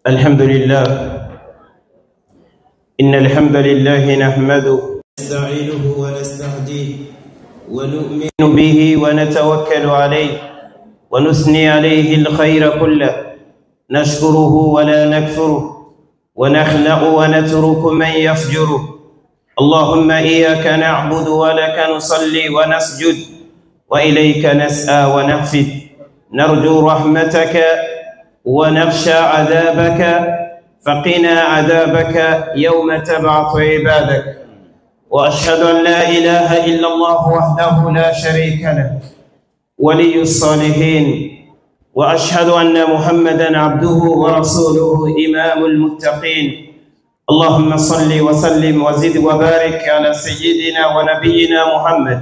الحمد لله إن الحمد لله نحمده نستعينه ونستهديه ونؤمن به ونتوكل عليه ونثني عليه الخير كله نشكره ولا نكفره ونخلق ونترك من يفجره اللهم إياك نعبد ولك نصلي ونسجد وإليك نسعى ونحفد نرجو رحمتك ونخشى عذابك فقنا عذابك يوم تبعث عبادك وأشهد أن لا إله إلا الله وحده لا شريك له ولي الصالحين وأشهد أن محمدا عبده ورسوله إمام المتقين اللهم صل وسلم وزد وبارك على سيدنا ونبينا محمد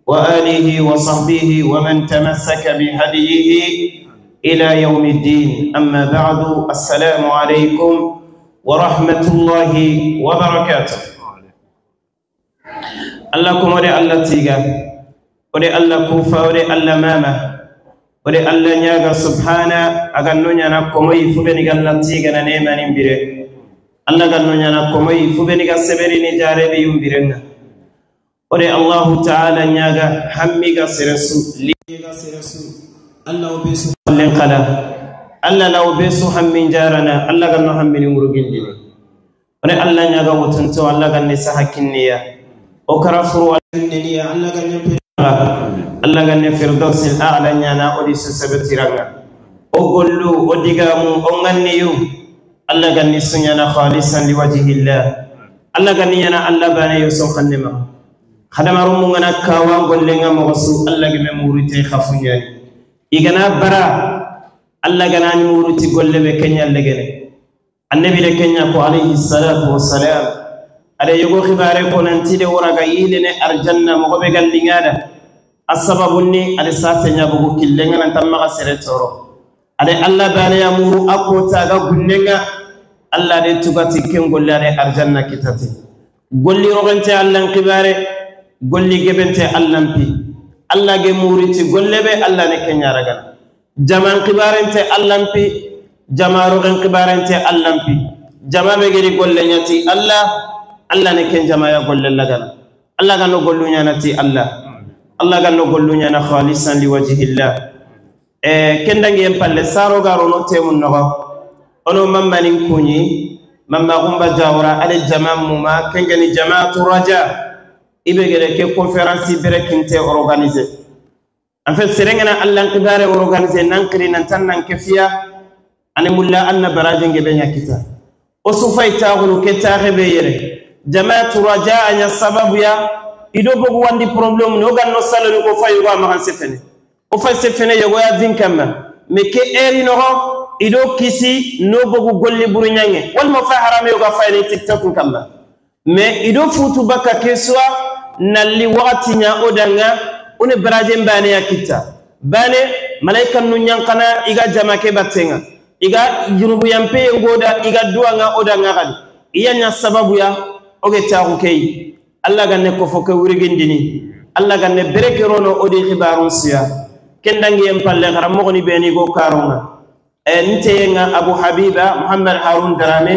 وآله وصحبه ومن تمسك بهديه إلى يوم الدين. أما بعد، السلام عليكم ورحمة الله وبركاته. الله كمري الله تيغا وري الله كوفا وري الله ماما وري الله نياغا سبحانه أغنو نيانا كمي فبني الله تيغا نيما نمبره الله غنو نيانا كمي فبني سبري نجاري بيوم وري الله تعالى نياغا حميغا سرسو ليغا سرسو الله بيسو لنقلا الله لو بيسو حمين جارنا الله غنو حمين مرغين دي وري الله نياغا وتنتو الله غني سحكنيا o karafuru niya Allah ganne Allah ganne firdaus al-a'la nyana odi sabatiranga o gollu o digamu o nganniyu Allah ganne sunyana khalisan liwajhillah Allah ganne yana Allah bana yuso khannema khadamaru mu ngana kawan gollenga mo su Allah geme murite khafunya igana bara Allah gana ni muruti golle be kenya legene annabi le kenya ko alayhi salatu wassalam ada yogo khibare ko nanti de wora ga yilene arjanna mo be gallingada asababunni ada safe nyabugo killenga nan tamma ga sere toro ada Allah bana ya muru akota ga gunnenga Allah de tugati ken golle ada arjanna kitati golli rogante Allah khibare golli gebente Allah pi Allah ge muriti golle be Allah ne kenya ragal jaman khibarente Allah pi jamaru gen khibarente Allah pi jama be geri golle nyati Allah Allah ne ken jama ya golle lagana Allah gano gollu nyanati Allah Allah gano gollu nyana khalisan liwajhillah ken dangi en palle saro garo no temun no ono mammanin kunyi mamma gumba jawra ale jama muma kengeni jamaatu raja ibe gere ke conférence bere kinte organiser en fait serengana Allah qibare organiser nankri nan tan nan kefiya ane mulla anna baraje ngebe nyakita o sufay taagulu ke taaxe be yere jamaatu raja anya sababu ya ido bogu wandi problem no ganno saloni ko fayu go ma sefene o fay sefene yogo ya vinkama me ke eri no ido kisi no bogu golli buru nyange wal mo fa harame yogo fay ni tiktok kamba me ido futu baka keswa nalli wakati nya odanga one baraje mbane ya kita bane malaika nu nyankana iga jamake batenga iga junubu yampe ngoda iga duanga odanga kali iya nya sababu ya oge taaxu key Allah ganne ko fo ke wurigindini Allah ganne berekerono odi xibarun siya ken dangi en palle xara moxoni beni go karonga nteyenga Abu Habiba Muhammad Harun Darame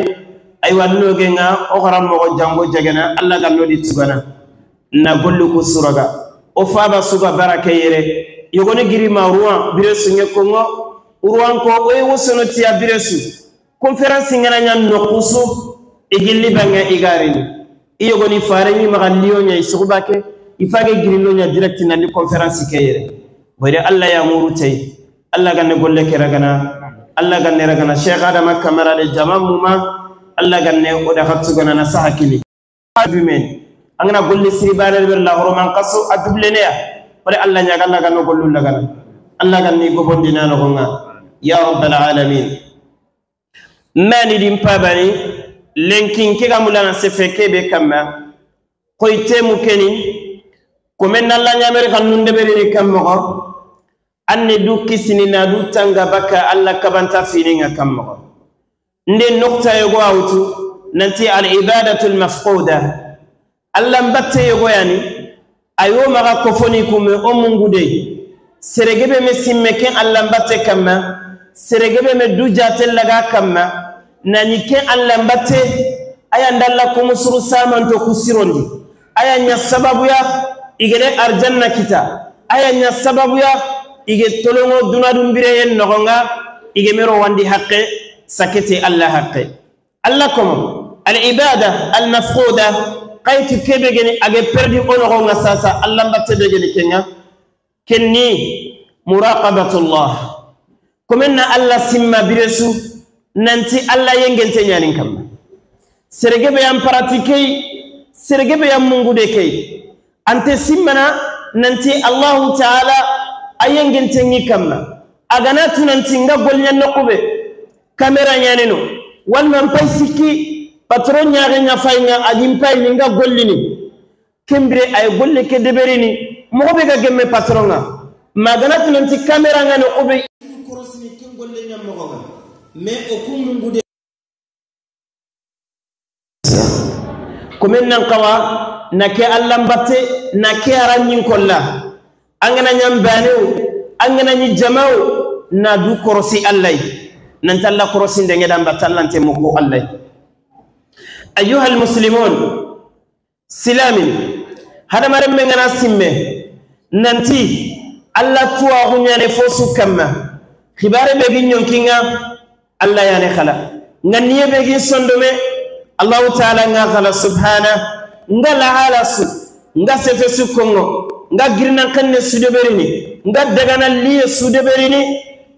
aywa nogenga o xara moxo jango jagena Allah ganno di tugana na gollu ko suraga o faba suga barake yere yogoni girima ruwan bire sunge kongo ruwan ko oye wosono tiya bire su conférence ngana ñan noqusu igilli banga igarini iyogoni farengi maga lionya isugubake ifage girillonya direct nandi conférence keyere boyde Allah ya muru tay Allah ganne golle keragana Allah ganne ragana Cheikh Adama Camara de jama muma Allah ganne oda khatugana na sahakili dumen angana golle siribane ber la horoman qasu adublenea bari Allah nyaga Allah ganno gollu lagana Allah ganne gobondina no gonga ya rabbal alamin mani dim pabani lenkin ke gamulana sefe kebe kamma koyte mukeni komen Allah nyamere kan nunde beri kammo anne du kisini na du tanga baka Allah kabanta fininga kammo nde nokta yogo awtu nanti al ibadatu al mafquda Allah mbatte yogo yani ayo maga kofoni kume o mungude seregebe me simme ken Allah mbatte kamma Seregebe me du jatel laga kamma nani ke Allah mbatte aya ndalla ko musuru samanto kusirondi aya nya sababu ya igele arjanna kita aya nya sababu ya ige tolongo dunadum bireyen nogonga ige mero wandi haqqe sakete Allah haqqe Allah komo al ibada al mafquda qayti kebe geni age perdi onogonga sasa Allah mbatte be geni kenya kenni muraqabatullah komenna Allah simma biresu nanti Allah yengente nyanin kamma sergebe yam pratique sergebe yam mungude kay ante simmana nanti Allah ta'ala ayengente ngi kamma agana tunanti nga golnya nokube kamera nyaneno walma pay sikki patron nyaare nya fayna agim pay ni nga gollini kembre ay golle ke deberini mo be ga gemme patron nga magana tunanti kamera nga nokube korosini ken golle nyam mo ga mais o kumungude komen nan kawa na ke Allah mbatte na ke aranyin kolla angana nyam banew angana nyi jamaw na du korosi Allah nan talla korosi ndenge dan batallante moko Allah ayyuha almuslimun silamin hada maremme ngana simme nanti Allah tuwa hunyane fosu kamma khibare be ginyon kinga Allah yani khala nganiye be gin sondome Allah ta'ala nga khala subhana nga la hala su nga sefe su kongo nga girnan kanne su deberini nga dagana liye su deberini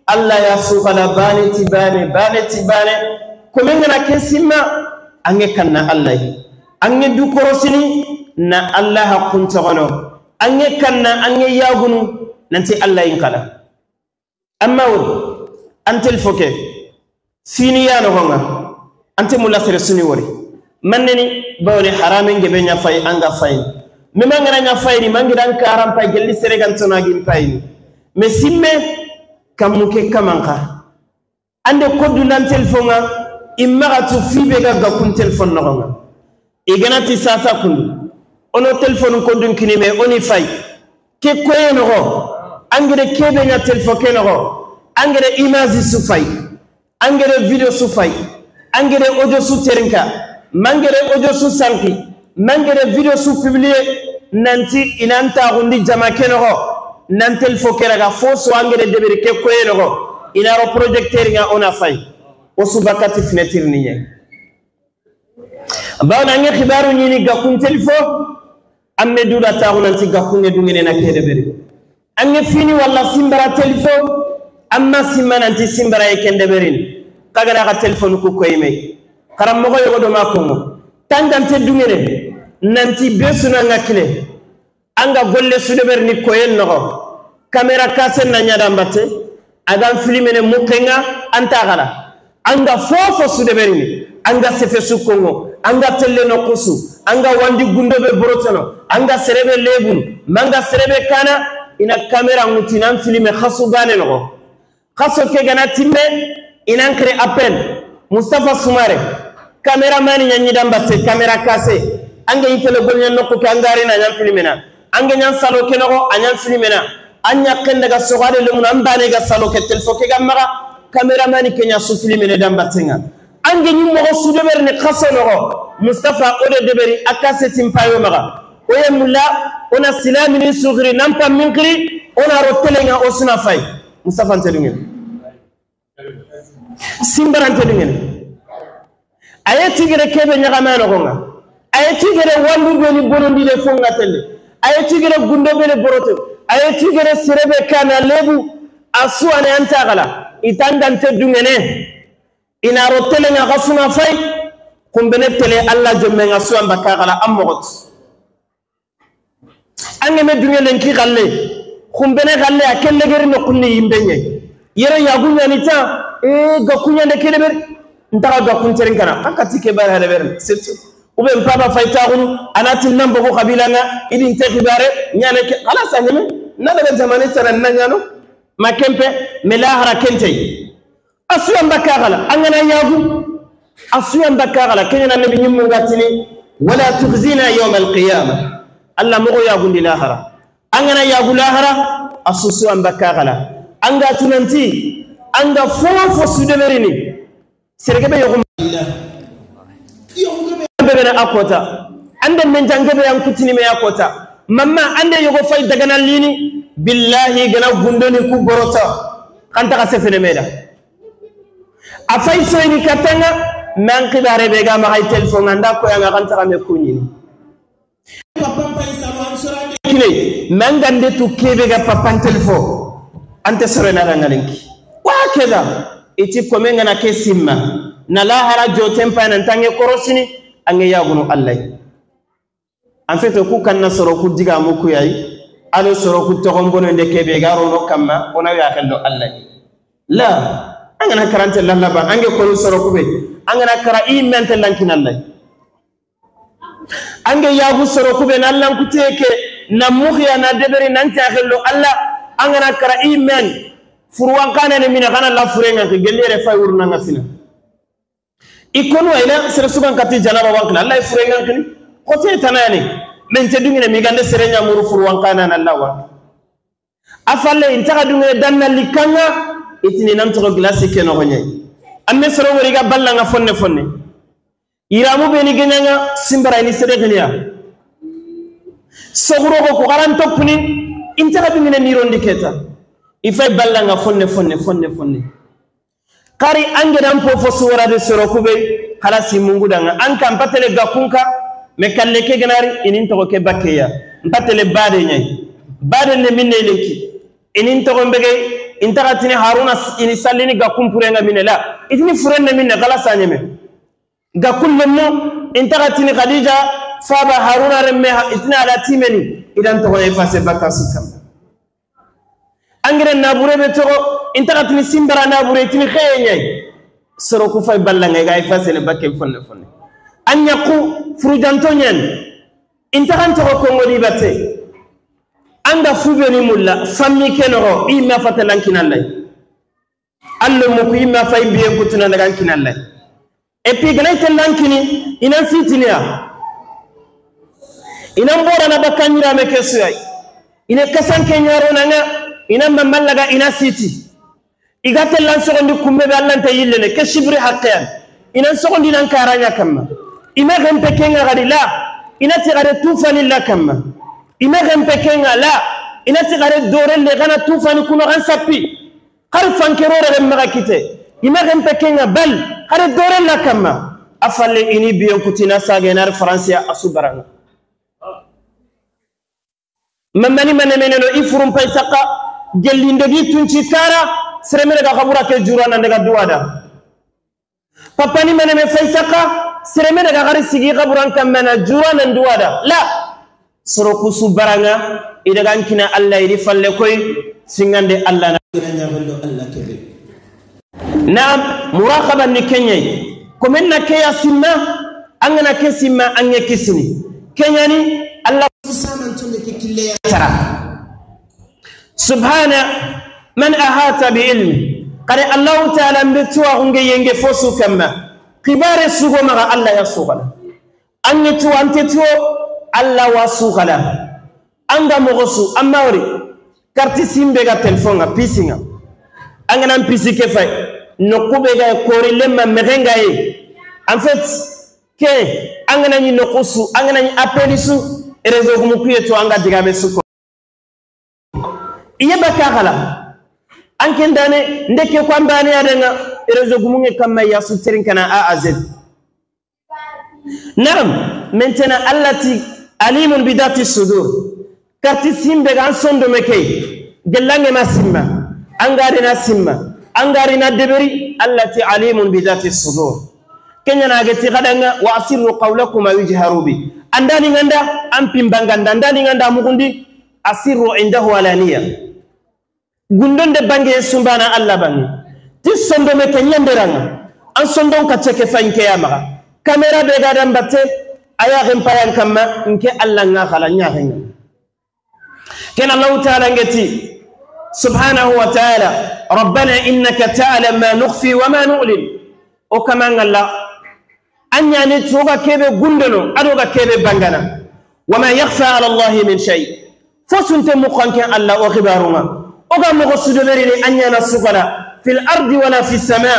Allah ya su khala bane ti bane bane ti bane ko men ngana kesimma ange kanna Allah ange du korosini na Allah hakun togono ange kanna ange yagunu nanti Allah in kala amma wor antel foke sini ya no honga ante mulla sere suni wori manneni bawle haramen gebe nya fay anga fay me mangana nya fay ni mangidan karam pay gelli sere gantona gin pay ni me simme kamuke kamanka ande koddu nan telefonga imma tu fibe ga gakun telefon no honga igana ti sasa kundu ono telefon kodun kinime oni fay ke koye no angere kebe nya telefon ke no angere image su fay angere video su fay angere audio su terinka mangere audio su sanki mangere video su publier nanti inanta rundi jama kenoro nantel fokeraga foso angere debere ke koyenoro inaro projecteur nga ona fay o subakati fenêtre ni nye bawna ngi khibaru nyini gakun telefo amme duda taxu nanti gakun dungene na ke debere ange fini walla simbara telefo amma simma nanti simbara e ken deberin kagara ka telephone ku koyme karam mogo yogo do makongo tangante dungene nanti besuna ngakile anga golle sudeber ni koyen nogo kamera kasen na nyada mbatte agan filmene mukenga anta gala anga fofo sudeber ni anga sefe sukongo anga telle no kusu anga wandi gundobe borotano anga serebe lebun manga serebe kana ina kamera ngutinan filme khasu bane nogo khaso ke gana timme inan kre appel Mustafa Sumare cameraman nyanyi dambatte camera cassé ange yitele golnya nokku ke angare na nyam filmena ange nyan salo ke nogo anyan filmena anya kende ga sogade le mun ambane ga salo ke telfo ke gamara cameraman ke nya su filmena dambatte nga ange nyi mogo su deber ne khaso nogo Mustafa ode deberi akase timpayo maga oye mulla ona silamini sugri nampa minkri ona rotelenga osuna fay Mustafa ntelungen simbarante dungen aye tigere kebe nyagama no gonga aye tigere wandu beni bonondi le fonga telle aye tigere gundo bele borote aye tigere serebe kana lebu asu ane antagala itandante dungene ina rotele nga gasuna fay kumbene tele Allah jomme nga su ambaka gala amogot ange me dungene ki galle kumbene galle akelle geri no kunni yimbenye yere yagunya ni ta e gakunya ne keleber ntara gakun terin kana akati ke bar haleber surtout ou ben papa faytaxunu anati nambogo xabilanga idin te xibare ñane ke xalas a ñeme na daga jamane tara na ñano ma kempe me lahara kentey a suyan bakka xala a ngana yagu a suyan bakka xala keñana nabi ñimmungatini wala tuxzina yawma alqiyama alla moxo yagundi lahara a ngana yagu lahara a su suyan bakka xala anga tunanti Anga fo sudemerini sergebe yogo bebe na akota ande men jangebe yan kutini me akota mamma ande yogo fay dagana lini billahi gana gundoni ku borota kanta ka sefene meda afay soyni katanga man qibare be ga ma hay telephone anda ko yanga kanta ka me kunyini kine man gande tu kebe ga papan telephone ante sorena ngalenki wakeda iti komenga na kesimma na lahara jotempa na ntange korosini ange yaguno Allah en fait ku kanna soro ku diga muku yayi alo soro ku togombono nde kebe garo no kamma ona ya xello Allah la anga na karante lalla ba ange ko soro ku be anga na kara i mente lankin Allah ange yagu soro ku be nallan ku teke na mukhya na deberi nan ta xello Allah anga na kara i men furuwan kana ne mina kana la furenga ke gelere fay wurna ngasina ikono ila sere sugan kati janaba wankna Allah furenga kini khote tanani men te dungine mi gande serenya muru furuwan kana na Allah wa afalle intaga dungine danna likanga itini nam to glace ke no gonye amme soro wori ga ballanga fonne fonne iramu be ni genyanga simbara ni sere genia sogro ko garan topni intaga dungine nirondi keta ifay ballanga fonne fonne fonne fonne kari ange dan pofo suwara de soro kube khalasi mungu danga an kam patele gakunka me kalle ke ganari inin to ke bakkeya patele bade nyai bade ne minne lenki inin to mbege intagatini haruna ini sallini gakum purenga minela itini furenne minne khalasa nyeme gakun lemmo intagatini khadija faba haruna remme itina ala timeni idan to e fase bakasi kam angere nabure be to intagatini simbara nabure itini xenyai soro ku fay ballanga ga fase le bakke fonne fonne anyaku furujanto nyen intagan to ko ngoli batte anda fube ni mulla fammi kenoro ima fatalankinallay allo mo ko ima fay biye kutuna dagankinallay et puis ganay telankini inan sitiniya inan bora na bakanyira me kesuyay ine kasanke nyaro nanga ina mamallaga ina siti igate lan sogondi kumbe be Allah ta yillene ke shibri haqqan ina sogondi nan karanya kamma ina gempe kenga gadi la ina tigare tufani la kamma ina gempe kenga la ina tigare dore le gana tufani kuno gan sappi qar fankerore rem magakite ina gempe kenga bal qar dore la kamma afalle ini biyon kutina sagenar francia asubaranga mamani manemeno ifurum paysaka gellindogi tunci kara seremere ga kabura ke jurana daga duwada papani maneme faysaka seremere ga gari sigi kaburan kamena jurana duwada la soro kusu baranga idaga ankina Allah iri falle koy singande Allah na Allah kebe naam muraqaba ni kenyai komenna keya simma angana ke simma ange kisini kenyani Allah tara subhana man ahata bi ilmi qad Allah ta'ala mbituwa unge yenge fosu kama kibare sugo mara Allah ya sugala ange tu ante tu Allah wa sugala anga mogosu amawri karti simbe ga telephone ga pisinga anga nan pisi ke fay nokube ga kori lemma merenga e en fait ke anga nani nokusu anga nani appelisu réseau mu kuyeto anga digabe suko iye bakagala anken dane ndeke ko ambane adenga réseau gumunge kamma ya sutirin kana a a z naam maintenant allati alimun bidati sudur karti simbe gan sondo meke gelange masimma angari na simma angari na deberi allati alimun bidati sudur kenya na geti gadanga wa asirru qawlakum yujharu bi andani nganda ampim banganda andani nganda mugundi asirru indahu alaniya gundonde bange sumbana alla bange ti sondo meke nyenderanga an sondon ka cheke fanke ya maka kamera be gadan batte aya gempayan kamma nke alla nga khala nya henga ken Allah ta'ala ngeti subhanahu wa ta'ala rabbana innaka ta'lam ma nukhfi wa ma nu'lin o kama ngalla anya ni toga kebe gundono adoga kebe bangana wama yakhfa ala Allah min shay fosunte mukanke alla o khibaruma oga mo sudoberi ni anya na sugala fil ardi wala fis sama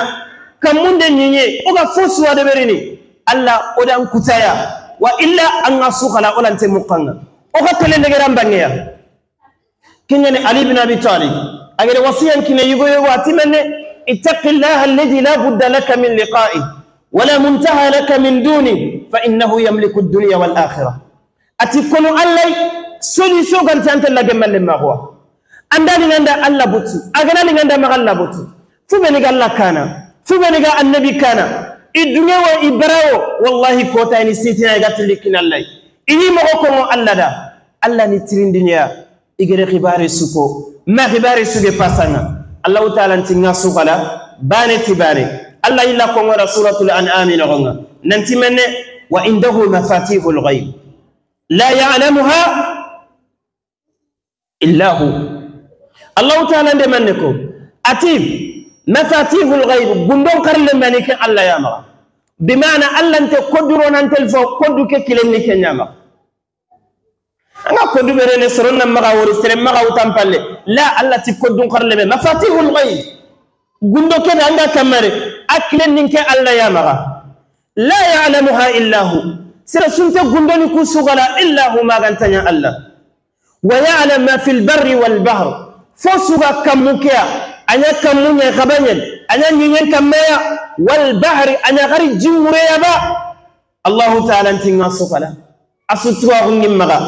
kam munde nyinye o ga fosu wa deberini alla o dan kutaya wa illa an asukhala olante muqanga o ga tele ndegeran bangeya kinyani Ali ibn Abi Talib agere wasiyan kine yugo yugo atimenne ittaqillaha alladhi la budda laka min liqa'i wala muntaha laka min duni fa innahu yamliku ad-dunya wal akhirah atikunu allay solution ganti ante la gemalle ma huwa andali nganda alla butu aganali nganda ma alla butu fubeni ga alla kana fubeni ga annabi kana idunya wa ibrawo wallahi kota ni sitina ga tilikin allay ini mo ko mo alla da alla ni tirindinya igere khibare suko ma khibare suge pasanga Allah ta'ala ntinga sugala bane tibare alla illa ko ngara suratul an'am no nanti menne wa indahu mafatihul ghaib la ya'lamuha illa hu Allah ta'ala nde manne ko atib mafatihul ghaib gundon karle manike alla yama bimana alla nte koduro nan telfo kodu ke kilenni kenyama anga kodu berene soronna maga wori sere maga utampalle la alla ti kodun karle me mafatihul ghaib gundo ke anga kamare aklen ninke alla yama la ya'lamuha illa hu sere sunte gundoni ku sugala illa hu magantanya alla wa ya'lam ma fil barri wal bahr fosuga kamukia anya kamunya khabanyen anya nyinyen kamaya wal bahri anya gari jimure ba Allah ta'ala tinga sugala asutwa ngimmaga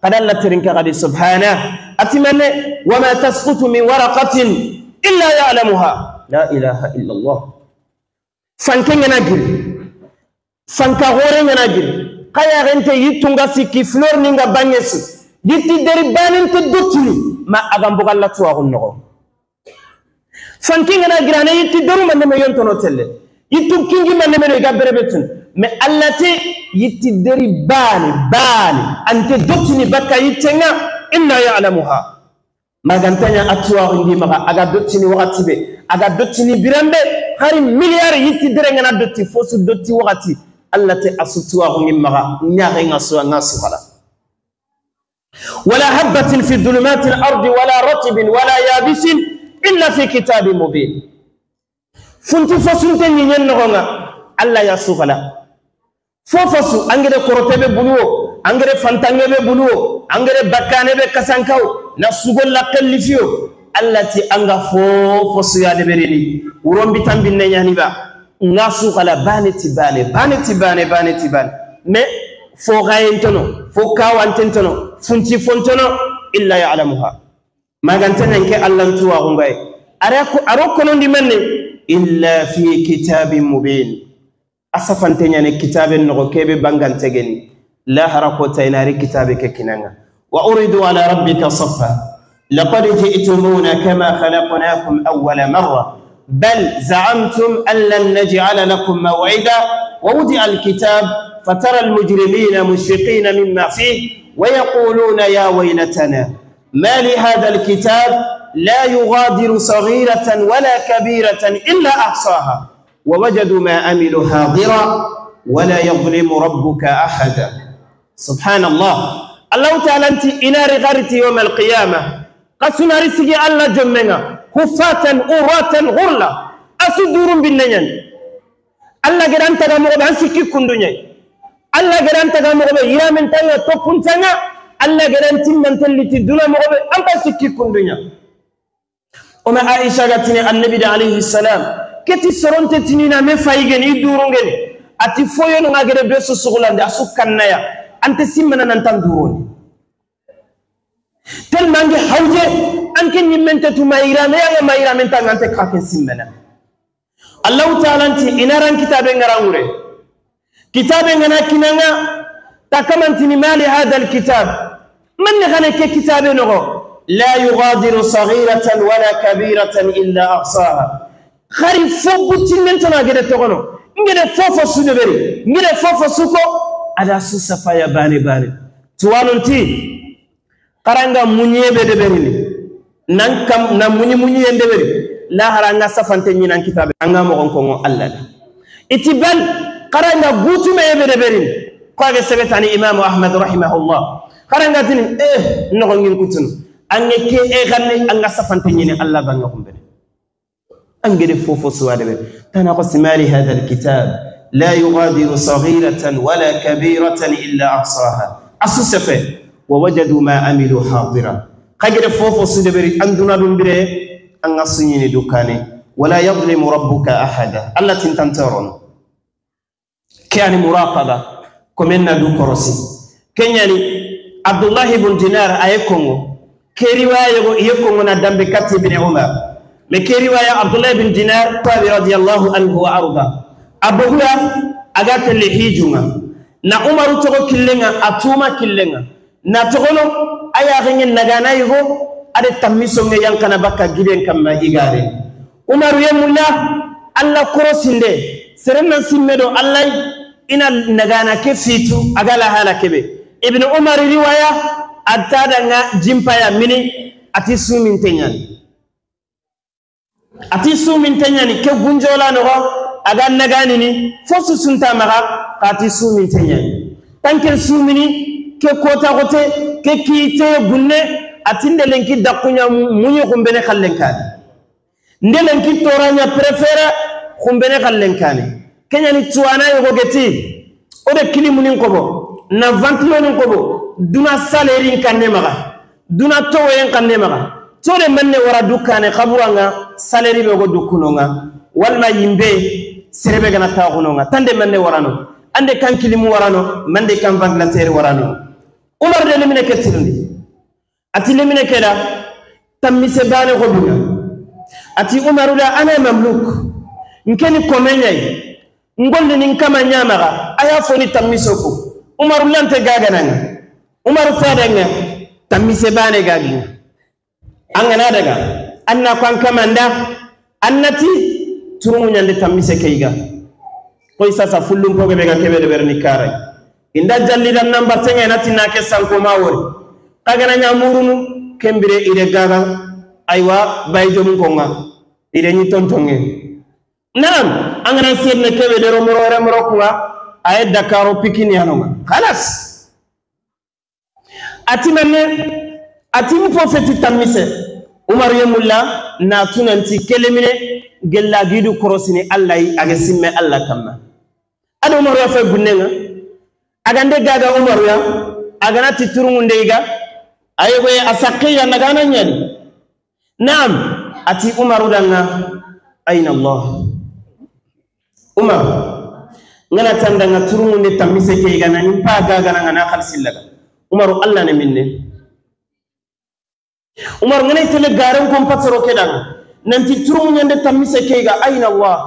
kada la tirinka gadi subhana atimane wama tasqutu min waraqatin illa ya'lamuha la ilaha illa Allah fankenga nagiri fanka gore nagiri kaya rente yitunga sikki flor ninga banyesu yitti deri baninte dotuni ma agamboga la tuwa gonno fankenga nagiri ane yitti deru manne me yontono telle yittu kingi manne me ga berebetun me allati yitti deri bani bani ante dotuni bakka yittenga inna ya'lamuha magantanya atuwa ngi maga aga dotini wakati be aga dotini birambe hari milliard yitti dere ngana dotti fosu dotti wakati allati asutuwa ngi maga nyaare ngasu ngasu kala wala habatin fi dhulumati al-ardi wala ratibin wala yabisin illa fi kitabin mubin funtu fosunte nyen nogonga alla ya sukala fofosu angere korotebe buluwo angere fantangebe buluwo angere bakkanebe kasankaw na sugol la kallifiyo allati anga fofosu ya deberini urombi tambinne nyani ba ngasu kala bane ti bane bane ti bane bane ti bane mais fo gayentono fo kawantentono funti fontono illa ya'lamuha magantana nke alla ntuwa ngay arako aroko nondi menne illa fi kitabin mubin asafante nyane kitaben no kebe bangantegeni la harako tainari kitabe ke kinanga wa uridu ala rabbika saffa laqad ji'tumuna kama khalaqnakum awwala marra bal za'amtum an lan naj'ala lakum maw'ida wa wudi'a alkitab fatara almujrimina mushfiqina mimma fihi wa yaquluna ya waylatana ma li hadha alkitab la yughadiru saghiratan wala kabiratan illa ahsaha ووجدوا ما عملوا حاضرا ولا يظلم ربك احدا سبحان الله الله تعالى انت انار غرتي يوم القيامه قسنا رسجي الله جمنا خفاتا عراة غرلا اسدور بالنين الله غرانتا غمغ انسكي كندنيا الله غرانتا غمغ يرامن تانا توكون تانا الله غرانتي من تلتي دولا مغ انت سكي كندنيا وما عائشه غتني النبي عليه السلام keti soronte tinina me fayigeni i durungeni ati foyono ngagere be so sugulande asu kannaya ante simmana nantan duroni tellement nge hawje anke ñimmente tu mayirame yanga mayirame tan ante kaken simmana Allahu ta'ala nti inaran kitabe ngarangure kitabe ngana kinanga takamantini mali hada alkitab man ngana ke kitabe nogo la yughadiru saghiratan wala kabiratan illa ahsaha khari fobuti mentona gede togono ngede fofo sudeberi ngede fofo suko ada su safaya bane bane tuwanonti karanga munyebe deberini nan kam na munyi munyi endeberi la haranga safante nyinan kitabe anga mo konko Allah da itibal karanga gutume ebe deberini ko age sebetani Imam Ahmad rahimahullah karanga tini no ngin kutun ange ke e ganne anga safante nyini Allah banga kumbene. Angede fofo suwadebe tana qasmali hadha alkitab la yughadiru saghiratan wala kabiratan illa ahsaha asusafa wa wajadu ma amilu hadira khagede fofo sudeberi anduna dum bire an asunyini dukane wala yadhlimu rabbuka ahada alla tintantaron kani muraqaba komenna du korosi kenyani Abdullah ibn Dinar aye kongo ke riwaya go iye kongo na dambe kati ibn Umar me ke riwaya Abdullah ibn Dinar tabi radiyallahu anhu wa arda abuya agate le hijunga na Umar togo killenga atuma killenga na togono aya ngin nagana yugo ade tamiso nge yankana bakka giden kamma igare Umar yemulla alla korosinde serenna simmedo Allah ina nagana ke fitu agala hala kebe Ibn Umar riwaya atada nga jimpaya mini ati sumin tenyani ati sumin tenyani ke gunjola no aga nagani ni fosu sunta mara ati sumin tenyani tanke sumini ke kota kote ke kite gunne atinde lenki dakunya munyo kumbene khallenkani ndelenki toranya prefera kumbene khallenkani kenyani tuana yogo geti ode kilimunin kobo na ventilo kobo duna salary kanne maga duna towen kanne maga tore manne wara dukane khaburanga salary be go dukunonga walma yimbe serebe gana taxunonga tande manne warano ande kan kilimu warano mande kan ventilateur warano Umar de lemine ketirndi ati lemine keda tammise bane ko dunya ati Umaru da ana mamluk nkeni komenyai ngolli nin kama nyamaga aya foni tammisoko Umaru lante gagananga Umaru tadanga tammise bane gaginga angana daga anna kwan kamanda annati turumu nyande tammise keiga koy sasa fullum pobe be ga kebe de berni karay inda jallidan namba tenga nati na ke sanko mawori kagana nyamurunu kembire ide gaga aywa bayjo mun konga ide ni tontonge nam angana serne kebe de romoro remoro kuwa ay Dakaro pikini hanoma khalas atimanne atim profeti tamise Umar yemulla na tunanti kelemine gella gidu korosini Allah aga simme Allah kamma ado Umar ya fa gunnenga agande gaga Umar ya agana titurungunde iga ayogo asaqiya nagana nyani naam ati Umar danga aina Allah Umar ngana tandanga turungunde tamise ke iga nani pa gaga ngana khalsillaga Umar Allah ne minne Umar ngana tele garan kom patro kedanga nanti turungunde tamise ke iga aina Allah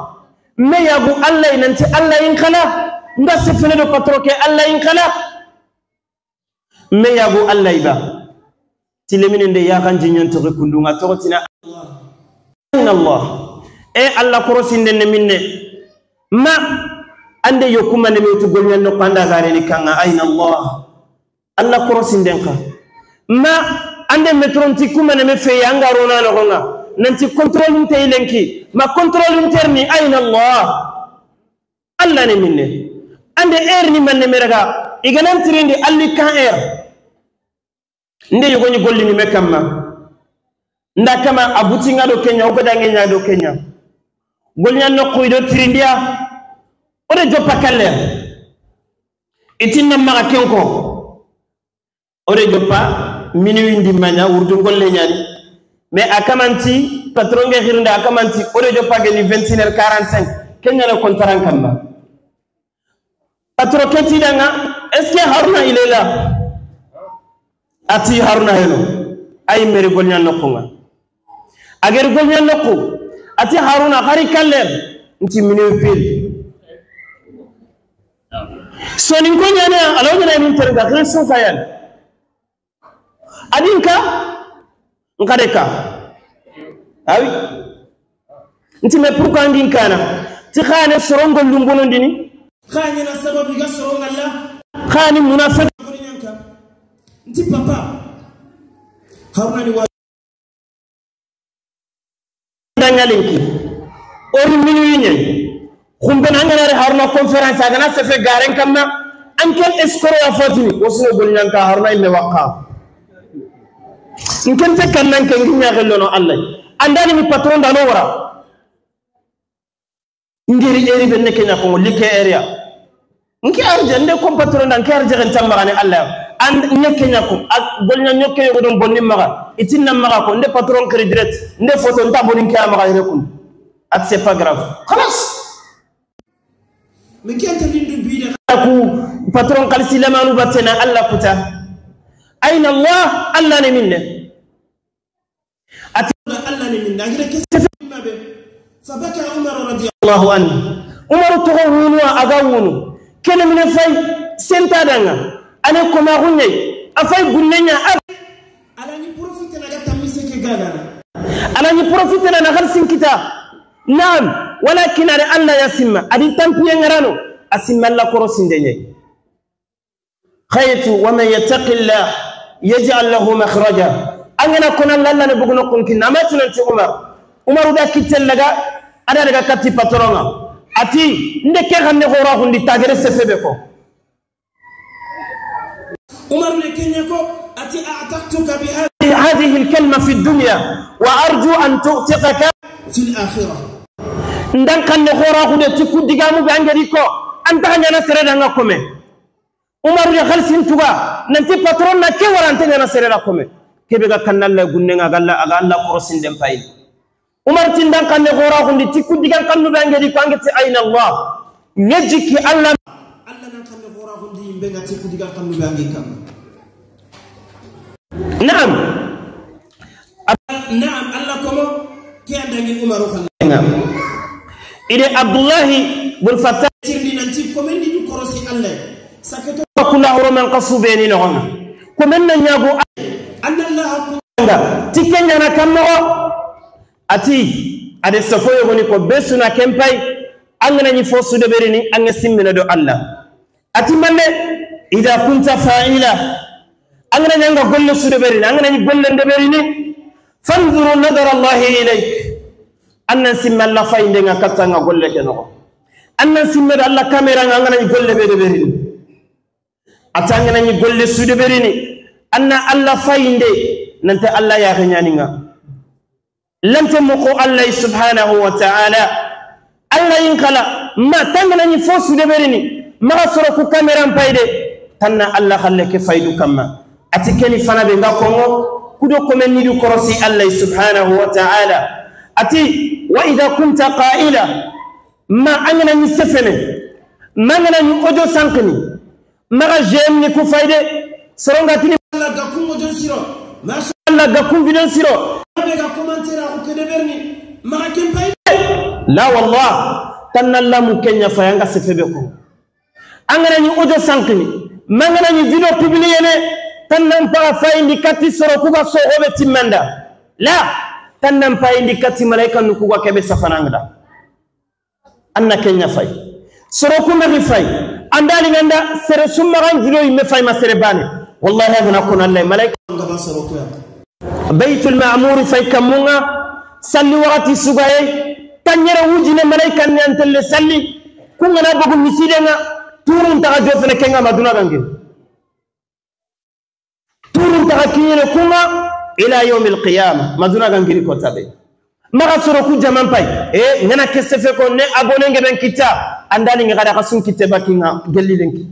me yagu Allah nanti Allah in khala nda sefene do patro ke Allah in khala me yagu Allah iba tilemine nde ya kan jinyon to kundunga to tina aina Allah e Allah korosinde ne minne ma ande yokuma ne mitu golnya no panda gare ni kanga aina Allah Allah korosinde ka ma ande metronti kuma ne me fe yanga rona no gonga nanti contrôle nte ilenki ma contrôle interni aina Allah Allah ne minne ande er ni manne meraga iganan tirindi alli kan er nde yogoni golli ni mekamma nda kama abutinga do Kenya ogodange nya do Kenya golnya no kuido tirindia ode joppa kalle itinna maka kenko ode joppa minuit ndimanya wurdu golle nyani mais akamanti patron nge khirnda akamanti ode joppa geni 21h45 Kenya le kontaran kamba patron keti danga est-ce que Haruna il est là ati Haruna heno ay meri golnya nokunga ager golnya noku ati Haruna khari kaller nti minuit pile sonin ko nyane alaw nyane min terga khiri sufayan adinka nkadeka awi nti me pourquoi ndinka na ti khane sorongo lumbono ndini khane na sababu ga soronga la khani munafiq nti papa Haruna ni wa dangalinki ori minuit nyai khumben angana Haruna conférence agana sefe garen kamma ankel escoro ya fotini wosno golnyanka Haruna imme waqqa nkente kannan ke nginya gellono Allah andani mi patron da no wara Ngiri eri be neke nya ko like area nki arje nde ko patron dan ki arje en tambara ne Allah and neke nya ko golnya nyoke yo don bonni maga itinna maga ko nde patron credit direct nde photo nta bonni ki maga rekun at c'est pas grave خلاص mais ki anta lindu bi de ku patron kalsi lamanu batena Allah kuta ayna Allah Allah ne minne at Allah ne minne agira ke mabe fabaka Umar radiyallahu anhu Umar to wunu aga wunu kene mine fay senta danga ane ko ma hunne afay gunnenya ala ni profite na gatta miseke gagana ala ni profite na khalsin kita naam walakin ala alla yasimma adi tampiye ngarano asimma la korosindenye khaytu wa man yattaqillah yaj'al lahu makhraja angana konan lalla ne buguno kunkin amatunanti Umar Umar da kitellaga ada daga kati patronga ati nde ke xamne xora xundi tagere sefebe ko Umar le kenya ko ati a'taqtuka bi hadhihi al-kalma fi ad-dunya wa arju an tu'tiqaka fi al-akhirah ndan kanne xora xude ti ku digamu be angeri ko anta ngana sereda nga kome Umar le khalsin tuga nanti patron na ke wara anta ngana sereda kome kebe ga kanalla gunne nga galla aga alla korosin dem payil Umar tindan kanne gora hundi tikku digan kannu be angedi ko angeti ayna Allah nejiki Allah Allah nan kanne gora hundi yimbe nga tikku digan kannu be angi kam naam naam Allah komo ke andangi Umar khal naam ide Abdullah bin Fattah tirni nanti komendi du korosi Allah saketo kula horoman qasube ni no komen na nyago anna Allah tikenya na kammo ati ade safoyo goni ko besuna kempai angana ni fosu de berini anga simmina do Allah ati manne ida kunta fa'ila angana nyanga golle su de berini angana ni golle de berini fanzuru nadara Allah ilayk annan simma Allah fayinde nga katanga golle ke no annan simma Allah kamera angana ni golle be de berini ati angana ni golle su de berini anna Allah fayinde nante Allah ya ganyaninga lante moko Allah subhanahu wa ta'ala Allah yinkala ma tangana ni fosu de berini ma soro ku kamera payde tanna Allah khalle ke faydu kamma ati keni fana be ngakongo kudo komen ni du korosi Allah subhanahu wa ta'ala ati wa idha kunta qa'ila ma angana ni sefene ma angana ni ojo sankni ma ga jem ni ku fayde soronga tini Allah ga ku mojon siro ma Allah ga ku vidon siro la wallah tanna la mu kenya fayanga sefebe ko angana ni audio sankini mangana ni video publier ne tanna pa fayindi kati soro kuga so obe timmanda la tanna pa indi kati malaika nukuga kebe safananga anna kenya fay soro ku mari fay andali nganda sere summaran video yimme fay ma sere bane wallahi agana kun Allah malaika ngaba soro ku ya baytul ma'mur fay kamunga salli wakati sugaye tanyere wujine malaika ni antelle salli kungana bugu misidenga turun taga jofene kenga maduna gange turun taga kinyene kunga ila yawmil qiyamah maduna gangiri kotabe maga soro ku jaman pay e ngana kesefe ko ne abone ngeben kita andali ngada kasun kite bakinga gellilenki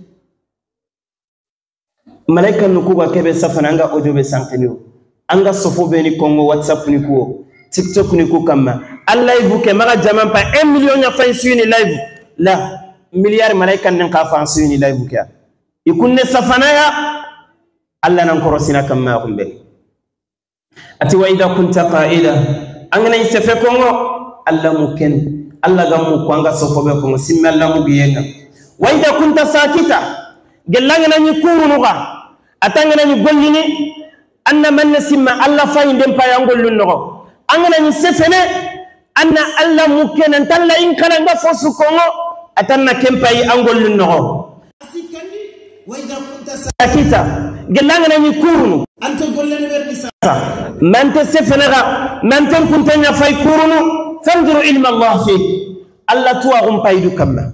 malaika nukuba kebe safana anga ojobe sankeniyo anga sofo beni kongo whatsapp ni kuo tiktok ni ku kamma allah ibuke maga jaman pa 1 million ya fain suni live la milliard malaika nen ka fa suni live ka ikunne safana ya allah nan korosina kamma kumbe ati wa idha kunta qa'ila angana isefe kongo allah muken allah gamu ko anga sofo be kongo simme allah mu biyenga wa idha kunta sakita gelangana ni kurunuga atangana ni gollini anna man simma allah fayinde pa yangol nogo angana ni sefene anna allah muken talla in kana nga fosu kongo atanna kempai angol nogo wa idha kunta sakita gelangana ni kurunu anta gollene berni sa man tasfanaga man kunta nya fay kurunu fanzuru ilma allah fi allah tuwa paydu kamma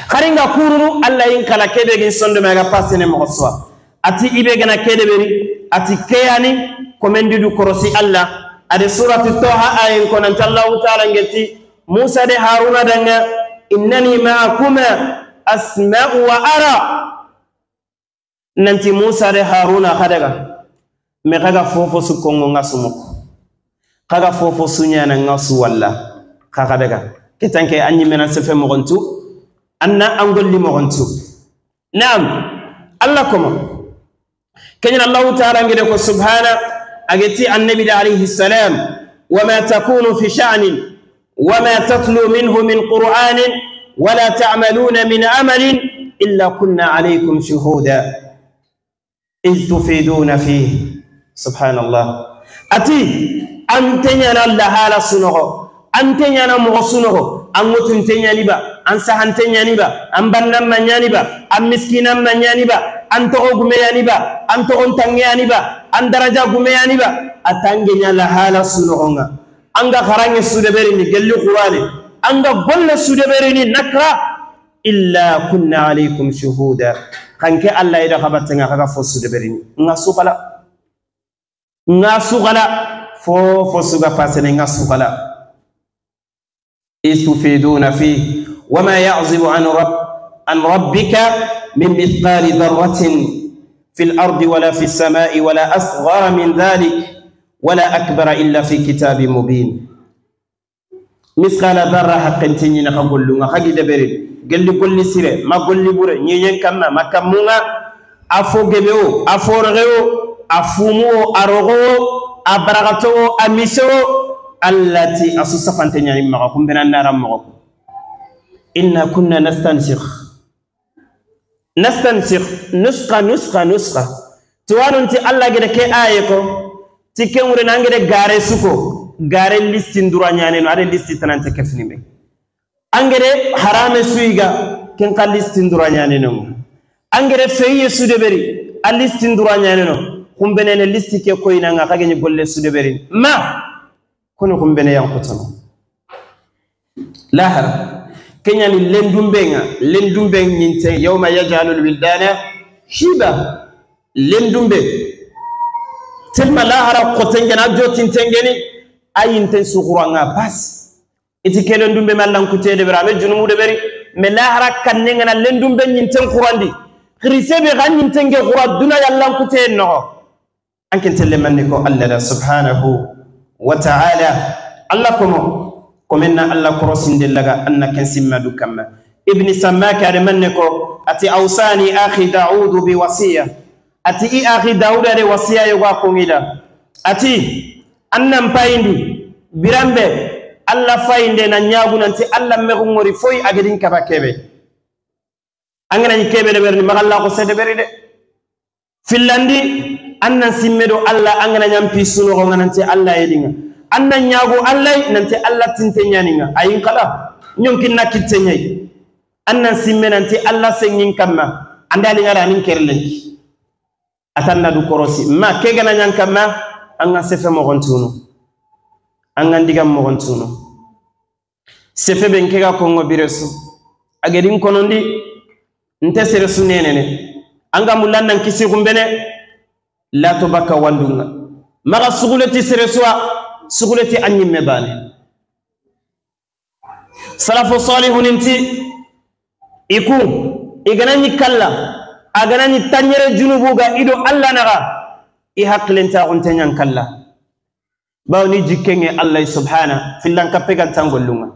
kharinga kurunu allah in kala kebe gin sondo maga passene mo swa ati ibe gana kede beri ati keyani komendi du korosi allah ade surati toha ayin konan Allah ta'ala ngeti Musa de Haruna danga innani ma'akuma asma'u wa ara nanti Musa de Haruna khadaga me kaga fofo su kongo ngasumuk kaga fofo sunyana ngasu walla kaga daga ketanke anyi menan sefe mogontu anna angolli mogontu naam Allah kuma kenya Allah ta'ala ngede ko subhana ageti annabi alayhi salam wama takunu fi sha'nin wama tatlu minhu min qur'anin wala ta'maluna min amalin illa kunna alaykum shuhuda iz tufiduna fihi subhanallah ati antenya la hala sunogo antenya na mo sunogo an mutuntenya ni ba an sahantenya ni ba an bannan manyani ba an miskinan manyani ba an togo gumeyani ba an togon tangeyani ba an daraja gumeyani ba atangenya la hala sunogonga anga kharange sudeberi ni gelli qur'ani anga golle sudeberi ni nakra illa kunna alaykum shuhuda kanke Allah ida khabatenga kaga fo sudeberi ni ngasukala ngasukala fo fo suga pasene ngasukala istufiduna fi wama ya'zibu an rabb an rabbika min mithqali dharratin fil ardi wala fis samai wala asghara min dhalik wala akbara illa fi kitabin mubin mithqala dharra haqqin tinina khagullu khagi deberi gelli golli sire ma golli bure nyenyen kamma makamunga afo gebeo afo regeo afumu arogo abaragato amiso allati asusafante nyani mako kumbena naram mako inna kunna nastansikh nastansikh nusqa nusqa nusqa tuwanunti alla gede ke ayeko tiken wure nangede gare suko gare listin dura nyane no ade listi tanante kefni me angere harame suiga ken ka listin dura nyane no angere feye sudeberi a listin dura nyane no kumbene ne listi ke koyina nga kage ni golle sudeberi ma kono kumbene yankutano lahar kenya ni lendumbenga lendumbe nyinte yawma yaj'alul wildana shiba lendumbe telma lahara kotengena jotintengeni ayinten sukuranga bas iti kelendumbe mallankute de bera me junumu de beri me lahara kannenga na lendumbe nyinten qurandi khrisebe ganyintenge quraduna yallankute no anken telle manni ko Allah subhanahu wa ta'ala Allah komo komenna Allah korosinde laga anna ken simma du kamma ibni samaka de manni ko ati awsani akhi daud bi wasiya ati i akhi daud de wasiya yo ko ngida ati annam payindi birambe Allah fayinde na nyaagu nanti Allah me ngori foy agedin kaba kebe angana ni kebe de berni magalla ko sede beri de filandi annan simmedo Allah angana nyampi suno ko nanti Allah yedinga annan nyaago Allah nanti Allah tinte nyaninga ayin kala nyonkin nakitte nyai annan simme nanti Allah sengin kamma andali ngara nin kerlenki atanna du korosi ma kega na nyankamma anga sefe mo gontuno anga ndigam mo gontuno sefe ben kega kongo biresu agedin konondi nte seresu nenene anga mulannan kisi gumbene la to baka wandunga maga suguleti seresuwa suguleti anyimme bane salafu salihun inti iku iganani kalla aganani tanyere junubuga ido alla naga i hakkilenta ontenyan kalla bawni jikkenge Allah subhana fillan kappe gantangollunga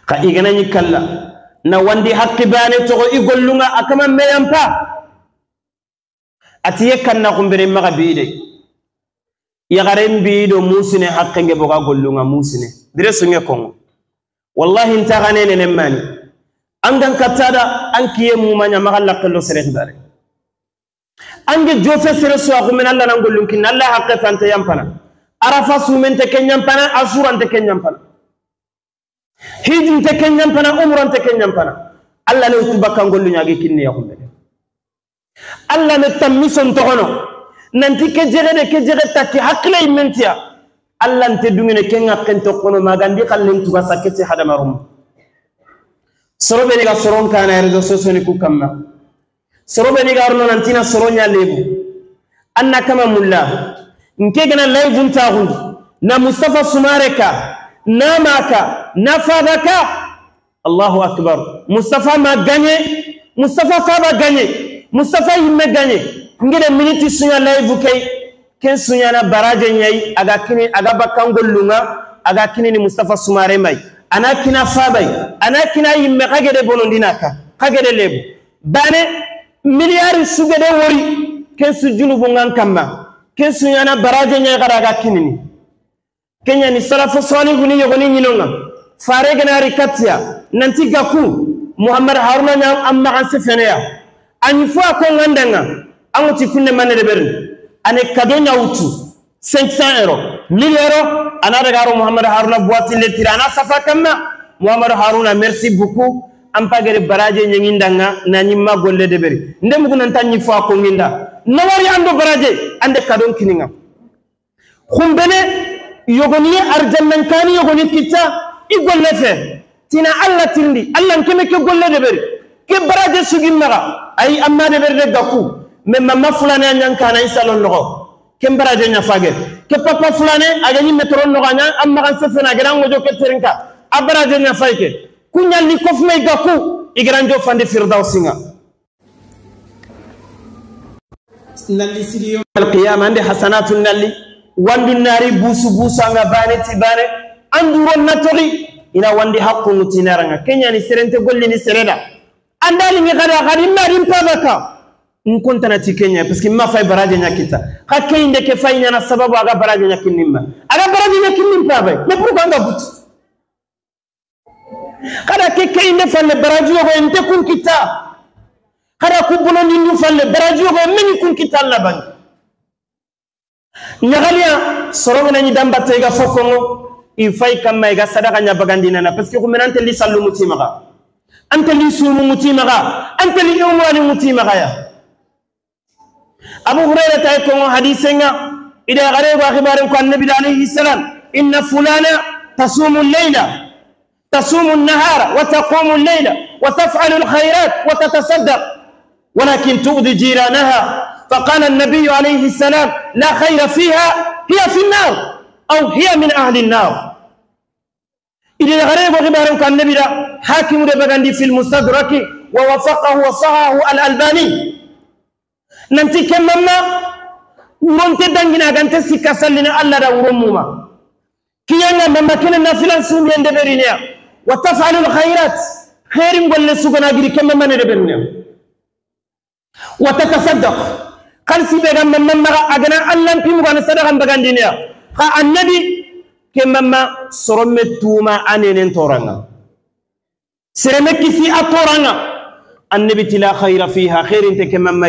ka iganani kalla na wandi hakki bane togo igollunga akama meyampa atiye kanna kumbere maga biide yagaren biido musine hakkenge boga gollunga musine dire sunge kongo wallahi intagane ne nemmani angan katada ankiye mumanya maga lakallo sere khibare ange jofe sere suwa kumen Allah nan gollun kin Allah hakke fante yampana arafa sumente kenyampana asurante kenyampana hijinte kenyampana umrante kenyampana Allah ne utubaka gollu nyaagi kinni ya kumbele Allah ne tamison togono nanti ke jere de ke jere takki hakkile immentia Allah nte dungene kenga kento kono magandi kallen tuga sakete hadamarum sorobe ni ga soron kana rezo soso ni kukamma sorobe ni ga arno nantina soronya lebu anna kama mulla nke gana live ntaxundi na Mustafa Sumareka Namaka nafabaka Allahu akbar Mustafa ma gagné Mustafa faba gagné Mustafa yimme gagné ngede miniti sunya live kay ken sunya na baraje nyai aga kini aga bakangolunga aga kini ni Mustafa Sumare may ana kina fabay ana kina yimme kagede bonondinaka kagede lebu bane milliard sugede wori ken sujunu bongan kamma ken sunya na baraje nyai gara aga kini ni kenya ni salafu salihu ni yogoni nyinonga fare gana rikatia nanti gaku Muhammad Haruna nya amma an sefeneya ani fo ko ngandanga anguti kunne manere berin ane kadonya utu 500 euros 1000 euros ana daga ro Muhammad Haruna boîte lettre ana safa kamma Muhammad Haruna merci beaucoup am pagere baraje nyingindanga nani ma golle de beri ndem ko nan tanni fo ko nginda nawari ando baraje ande kadon kininga khumbene yogoni arjannan kani yogoni kita i golle fe tina alla tindi alla nkeme ke golle de beri ke baraje sugi maga ay amma de beri de gaku mais mama fulane anyan kana isalon logo ke baraje nya fage ke papa fulane aga ni metro no anya amma kan sefena gara ngojo ke terinka abaraje nya fayke kunyal ni kof may gaku igranjo fande firdausinga nalli sidiyo alqiyama ande hasanatun nalli wandu nari busu busu anga bane ti bane anduro natori ina wandi hakku mutinaranga kenya ni serente golli ni sereda andali mi gada gadi mari mpabaka nkonta na ti kenya parce que ma fay baraje nyakita ka kende ke fay nyana sababu aga baraje nyakinimma aga baraje nyakinnim pabe mais pourquoi anga but kada ke kende falle baraje yogo ente kun kita kada ku bono ni falle baraje yogo meni kun kita la ban nyagalia soronga ni damba tega fokongo i fay kamma ga sadaka nya bagandina na parce que ko menante li sallu mutimaga ante li sumu mutimaga ante li umrani mutimaga ya Abu Hurairah tay ko hadisenga ida gare wa khibarin ko annabi alayhi salam inna fulana tasumu al-layla tasumu an-nahara wa taqumu al-layla wa taf'alu al-khayrat wa tatasaddaq walakin tu'di jiranaha فقال النبي عليه السلام لا خير فيها هي في النار أو هي من أهل النار. إذا غريب وغبارك النبي حاكم ربغندي في المستدرك ووفقه وصححه الألباني. ننتي كمما ورنت دنجنا غانت سيكا سلنا الله دا ورموما كيانا مما كنا نافلا سومين دبرينيا وتفعل الخيرات خير ولا سوغنا غري كمما ندبرينيا وتتصدق قال سيبغا مما اغنا الله بيمغا صدقا بغاندينيا خا النبي كمما سرمتوما انين تورنا سرمكي في اتورنا النبي تلا خير فيها خير انت كمما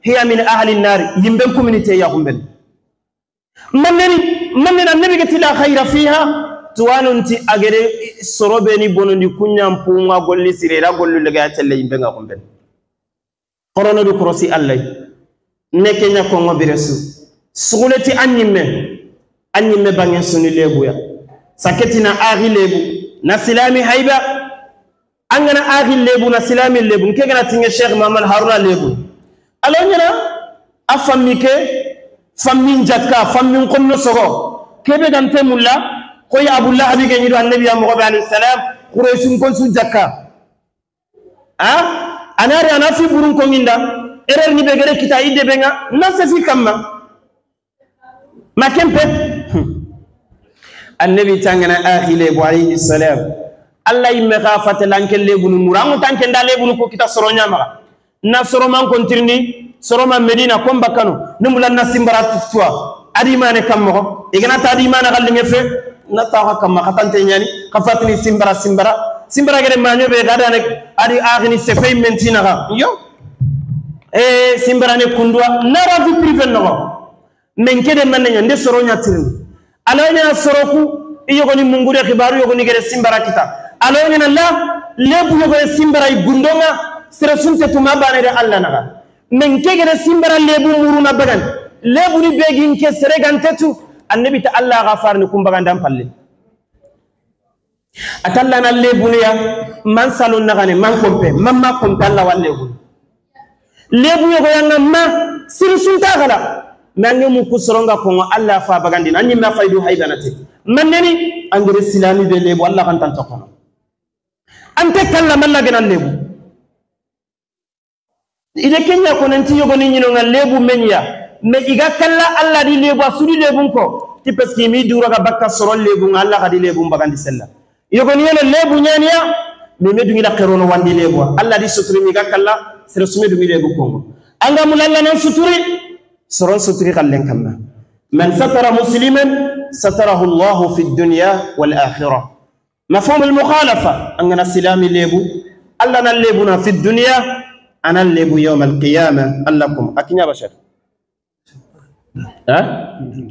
هي من اهل النار يمبنكم من تي يا منني منن النبي تلا خير فيها تواننتي اغري سروبني بونندي كنيام بوما غولي سيرا غولو لغا تele يمبنغا كومبن كورونا دو كروسي الله nekenya kongo biresu suguleti anyimme anyimme bangen suni lebuya saketina aghi lebu na silami haiba angana aghi lebu na silami lebu nkegana tinge Cheikh Muhammad Haruna lebu alonyana afamike fammin jakka fammin konno sogo kebe gante mulla koy Abdullah abi genyido annabi ya muhammad alayhi salam quraisun kon su jakka ah anari anafi burun ko nginda erreur ni begere kita ide benga na sefi kamma ma kempe annabi tangana akhile bu alayhi salam allah yimme khafata lankel lebunu murangu tanken da lebunu ko kita soronya ma na soroma kontirni soroma medina komba kanu numulan na simbara tuwa adi mane kammo igana ta adi mane galli ngefe na tawa kamma khatante nyani khafatni simbara simbara simbara gere manyo be gada ne adi akhini sefey mentina ga yo eh simbara ne kundwa nara vi privé no men kede man nya nde soronya tirni alawnya soroku iyogoni mungure khibaru yogoni gere simbara kita alawnya la lebu yogoni simbara igundonga sere sunte tuma bane de alla naga men kegere simbara lebu muruna bagan lebu ni begin ke sere gantetu annabi ta alla ghafar ni kumbagan dam palle atalla na lebu ne ya man salon nagane man kompe mamma kompe alla wal lebu lebu yogo yanga ma siri sunta gala nange mu kusoronga kongo alla fa bagandi nanyi ma faydu haybanate Manneni angere silami be lebu Allah kan tan tokono ante kalla malla gana lebu ide kenya ko nanti yogoni nyino ngal lebu menya me iga kalla Allah di lebu asudi lebu ko ti parce que mi dura ga bakka soro lebu Allah ga di lebu bagandi sella yogoni yelo lebu nyaniya me medu ngi la kerono wandi lebu Allah di suturi mi ga kalla sere sume du mi lebu ko anga mulalla nan suturi soron suturi kallen kamma man satara musliman satarahu Allah fi dunya wal akhirah مفهوم المخالفة أننا سلامي ليبو الله نلبنا في الدنيا أنا الليبو يوم القيامة اللكم أكين يا بشر ها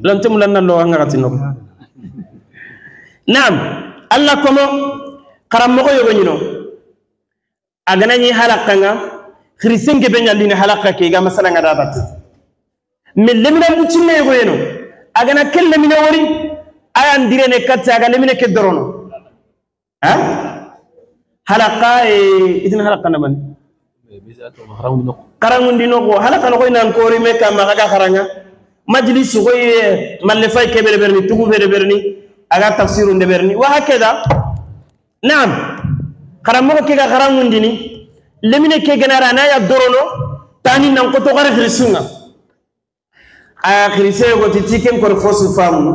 لن تملنا الله أنغرتنك نعم اللكم قرمغو يغنينو أغناني حلقنا خريسين كبين يلين حلقة كيغا مثلا غدابت من لمنا بوتشين يغنينو أغنا كل من وري أيان ديرني كاتي أغا لمنا كدرونو ها حلقة إذن حلقة نمان قرامون دي نوكو حلقة نوكو إن كوري مكة ما كذا خرانيا مجلس كوي ملفاي كبير برني تقو بير برني أجا تفسير برني وهكذا نعم قرامو كذا قرامون ديني لمن كذا نرانا يا دورونو تاني نانكو تقارن خريسونا خريسة وقت تيجي كور فوس فامو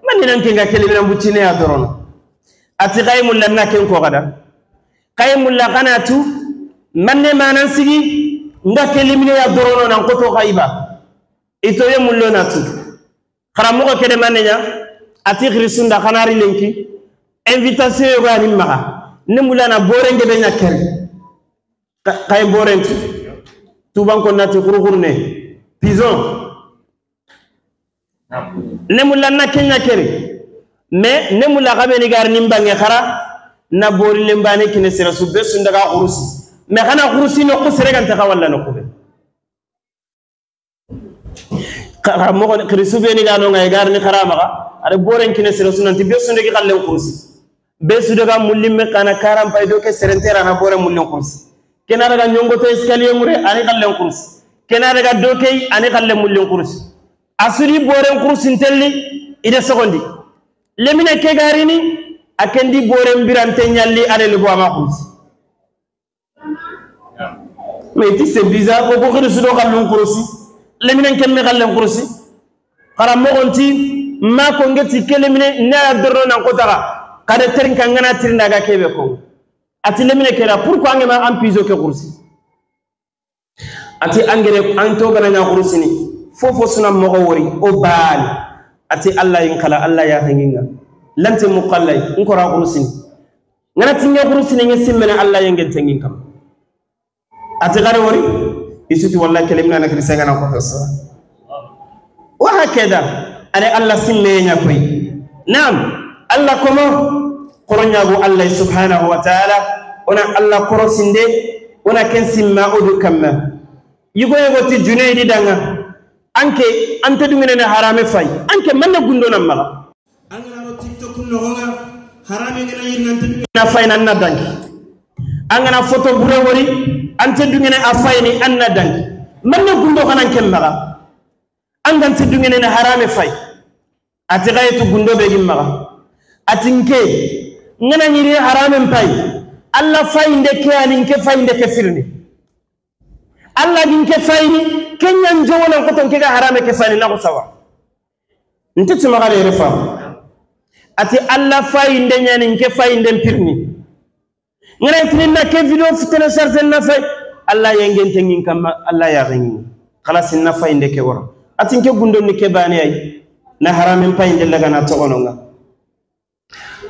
ما نينان كذا كلمة بوتيني يا دورونو ati qaymul lanna ken ko gada qaymul la qanatu manne manan sigi nga kelimine ya dorono nan ko to khayba ito ye mullo natu kharamu ko kede manne nya ati khrisunda khanari lenki invitation yo gani maka ne mulana borenge be nyaker kay borenti tuban ko nati khurkhurne pison ne mulana ken nyaker mais ne mula gabe ni gar nimbange khara na bori lembane kine sira subbe sundaga khurusi mais khana khurusi no khusere kan ta walla no kube khara mo ko khrisu be ni gano ngay gar ni khara maga are boren kine sira sunanti be sundagi khallen khurusi be sudaga mulimme kana karam pay do ke serentera na boren mullin khurusi kena daga nyongo to escalier mure ani khallen khurusi kena daga dokey ani khallen mullin khurusi asuri boren khurusi telli ide secondi lemine ke garini akendi boren birante nyalli ale le bo ma khursi mais ti c'est bizarre ko ko khursi do khallon khursi lemine kemme khallon khursi xara mogonti ma ko ngeti kelemine na dorno nan ko tara kada terin kan ngana tirinda ga kebe ko ati lemine kera pourquoi ngema am piso ke khursi ati angere an to gana nya khursi ni fofo suna mogo wori o baal ati Allah yin kala Allah ya hanginga lante muqallay nkora khurusini ngana tinya khurusini ngesimmene Allah yengen tengin kam ati gare wori isuti wallahi kalimna na krisenga na ko sa wa hakada ale Allah simme nya koy naam Allah komo koronya go Allah subhanahu wa ta'ala ona Allah korosinde ona ken simma odu kamma yugo yugo ti junaydi danga anke ante dungene ne harame fay anke manne gundo nan mala angana no tiktok no gonga harame ngena yirnante na fay nan na danki angana photo bure wori ante dungene a fayni an na danki manne gundo kanan ken mala angante dungene ne harame fay ati gaytu gundo be gim mala atinke ngana nyiri harame pay alla fayinde ke ani ke fayinde ke firni alla din ke fayni kenyan jowonan ko ton ke ga harame ke fayni na ko sawa nti tuma gare refa ati alla fayinde nyani ke fayinde pirni ngana tinna ke video fitna charger na fay alla yengen tengin kam alla ya ngin khalas na fayinde ke wora ati ke gundo ni ke bani ay na harame fayinde laga na togononga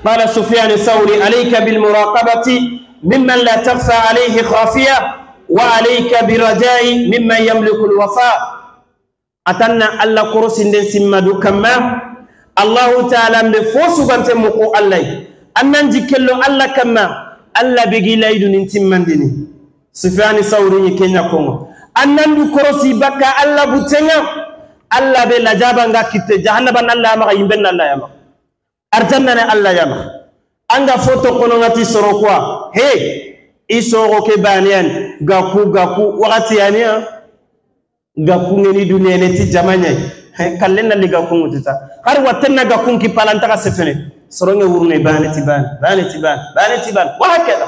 قال سفيان الثوري عليك بالمراقبة ممن لا تخفى عليه خافية وعليك برجاء ممن يملك الوفاء أتنا الله كرسي سمدو كما الله تعالى بفوس بنتمقو الله أن نجكلو الله كما الله بيجي لايدو نتمن ديني سفيان الثوري كينيا كونغو أن ندو كرسي بكا الله بوتنا الله بلا جابا كيت جهنم الله ما يمبن الله يما arjanna ne Allah yama anga photo kono ngati soro quoi he isoro ke banian gaku gaku wakati yani gaku ngeni dunia ne ti jamanya Kallen na liga kun wututa har watan na ga kun ki palanta ka sefene soronge wurne bane tiban bane tiban bane tiban wa hakada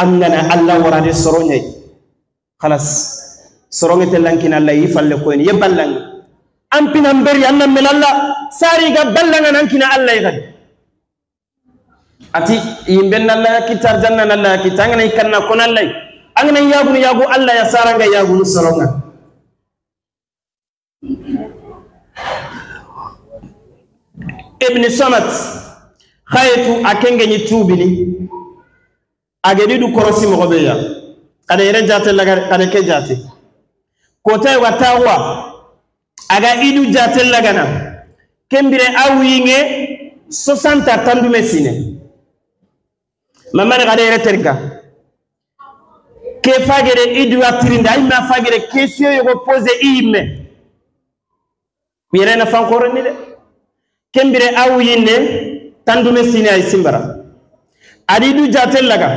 angana Allah warade soronge khalas soronge telankin Allah yifalle ko en yeballang ampina mberi annam melalla sari ga ballanga nankina Allah yigad ati yimben Allah kitar janna Allah kitangana ikanna kon Allah angana yagunu yagu Allah ya saranga yagunu soronga Ibn Samat khaytu akenge ni tubini agedi du korosi mo beya kada yere jate laga kada ke jate kota wa tawa aga idu jate lagana kembire awinge 60 tandume sine mamane kada yere terka ke fagere idu atirinda ay ma fagere question yogo poser imme yere na fankoro ni de kembire awuyinde tandume sine ay simbara adidu jatel laga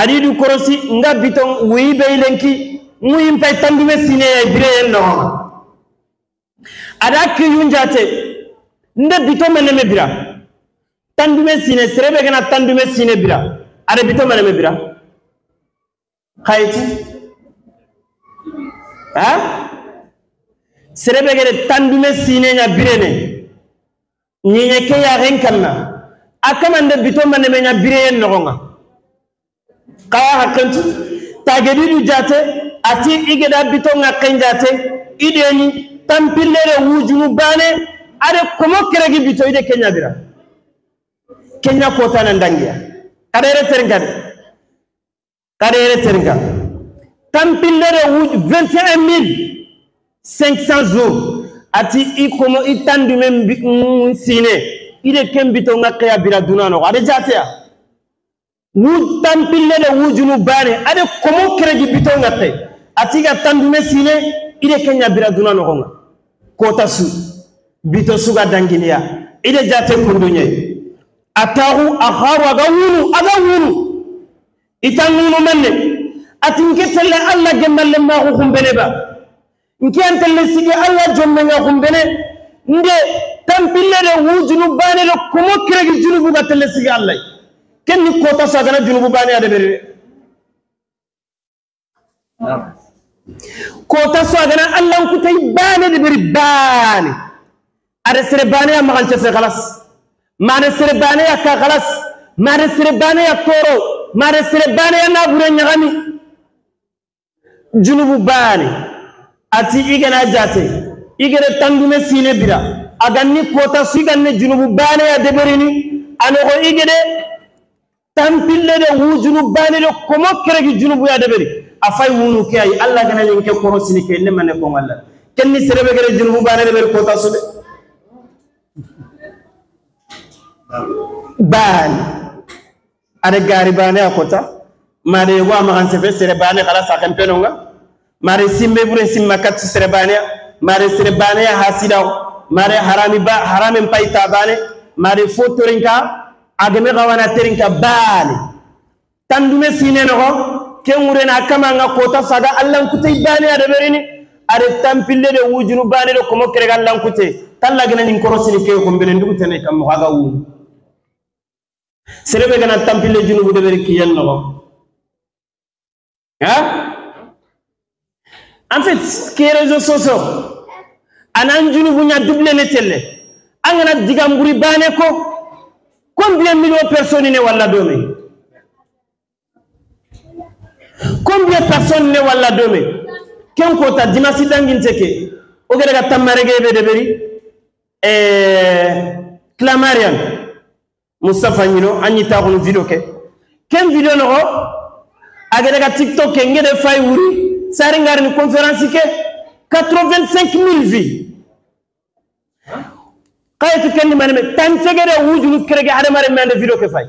adidu korosi nga biton wibe ilenki muyim pay tandume sine ay bire no ada kiyun jate nde biton meneme bira tandume sine serebe gana tandume sine bira ada biton meneme bira khayti ha serebe gere tandume sine nya birene ñiñe ke yaxen kanna a kamande bito maneme ña bireyen noxonga xaya xa kentu tagedidu jate ati i geda bitonga xen jate ideni tampillere wujunu bane ade komo keregi bito ide kenya bira kenya kotana ndangiya kada yere terinka de kada yere terinka tampillere wuj 21 500 jours ati i komo i tandume sine ide kembito ngakya bira dunano ade jatea wu tampille de wujunu bane ade komo keregi bito ngatte ati ga tandume sine ide kenya bira dunano gonga kota su bito suga danginia ide jate kundunye atahu akharu aga wunu itangunu menne ati nketelle alla gemalle ma khumbene ba nki antelle sigi alla jommenga khumbene nde tampille de wujunu bane de komo keregi junubu ga telle sigi alla kenni kota sagana junubu bane ade bere kota sagana alla nkutay bane de beri bane ade sere bane ya magan chefe khalas mane sere bane ya ka khalas mane sere bane ya toro mane sere bane ya nabure nyagami junubu bane ati igana jate igere tandume sine bira aganni kota siganne junubu bane ya deberini anogo igere tampille de wujunu bane de komo keregi junubu ya deberi afay wunu ke ay alla gana yenke koro sini ke ne mane ko Allah kenni serebe gere junubu bane de beri kota sube ban ade gari bane akota mare wa ma sefe sere bane khala sa kampenonga mare simbe bure simma kat sere bane mare sere bane hasida mare harami ba haramen payta bane mare fotorinka agame gawana terinka bane tandume sine no ken wurena kama nga kota saga Allah kutay bane ade berini ade tampille de wujunu bane de komo kerega Allah kutay talla gena ni korosini ke ko mbele ndugu tene kam ga wu serebe gana tampille junubu de beri kiyen no ha. En fait ke réseaux sociaux anan junubu nya double ne telle angana digamburi bane ko combien millions personnes ne walla dome combien personnes ne walla dome ken ko ta dimasi dangin teke o gere ga tamarege be de beri Clamarian Mustafa Nino anyi ta kono video ke ken video no agere ga TikTok ke ngede fay wuri sari ngar ni conférence ke 85 000 vues kaytu ken maneme tan tegere wujunu kerege adamare mende video ke fay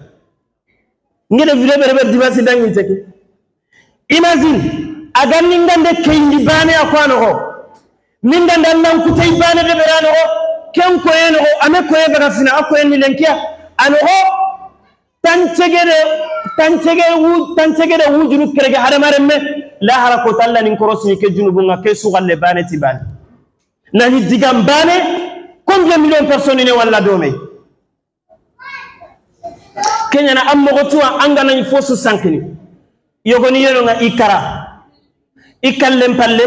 ngede video be be dimasi dangin teke imagine aganni ngande kendi bane akwano ko min ngande nan kutay bane de berano ko ken koyeno ko ame koye baga fina akoyen ni lenkiya ano ko tan tegere wujunu kerege adamare me la harako talla nin korosini ke junubu nga ke sugalle bane ti bane Nani digam bane combien millions de personnes ne walla dome kenya na am mogotuwa angana ni fosu sankini yogoni yelonga ikara ikallem palle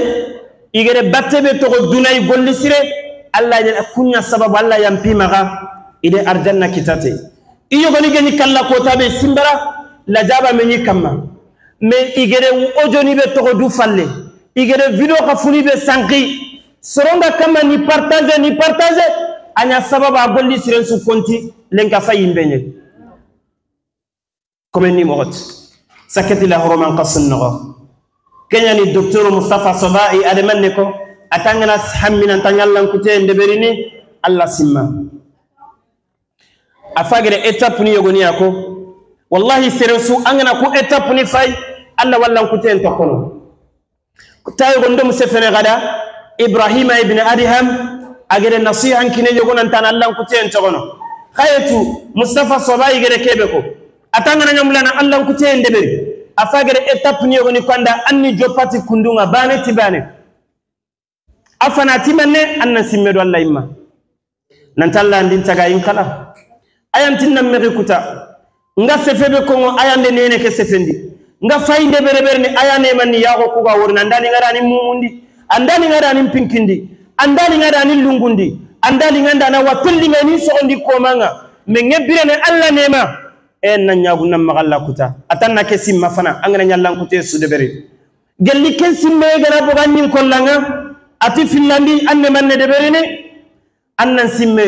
igere battebe to dunay golli sire alla ya kunya sababu alla yampi maga ide arjanna kitate iyogoni geni kalla ko tabe simbara la jaba meni kamma mais igere ojoni be to du falle igere video khafuni be sanki soronga kama ni partage anya sababa golli sire su konti lenka fayimbenye comme ni mogot sakati la horoman qasin no kenya ni docteur Mustafa Sabai ademanne ko atangana hammina tanyallan kute ndeberini alla simma afagere étape ni yogoni ako wallahi seresu angana ko étape ni fay alla wallan kute en tokono tayo gondom sefene gada Ibrahim ibn Adham agere nasihan kine yogonan tan allan kute en tokono khayatu Mustafa Sabai gere kebe ko atangana nyamulana allan kute en deberi afagere étape ni yogoni kwanda anni jopati kundunga bane tibane afana timanne anna simmedo alla imma nantalla ndin taga yinkala ayantinna merikuta nga sefebe kongo ayande nene ke sefendi nga fayinde bereberne ayane manni yago kuga worna andani ngarani mumundi andani ngarani pinkindi andani ngarani lungundi andani ngandana watulli ngani sogondi komanga me ngebirene alla nema en na nyagu na magalla kuta atanna ke simma fana angana nyallan kute sudebere gelli ken simme gara bogannin kollanga ati finlandi anne manne deberene annan simme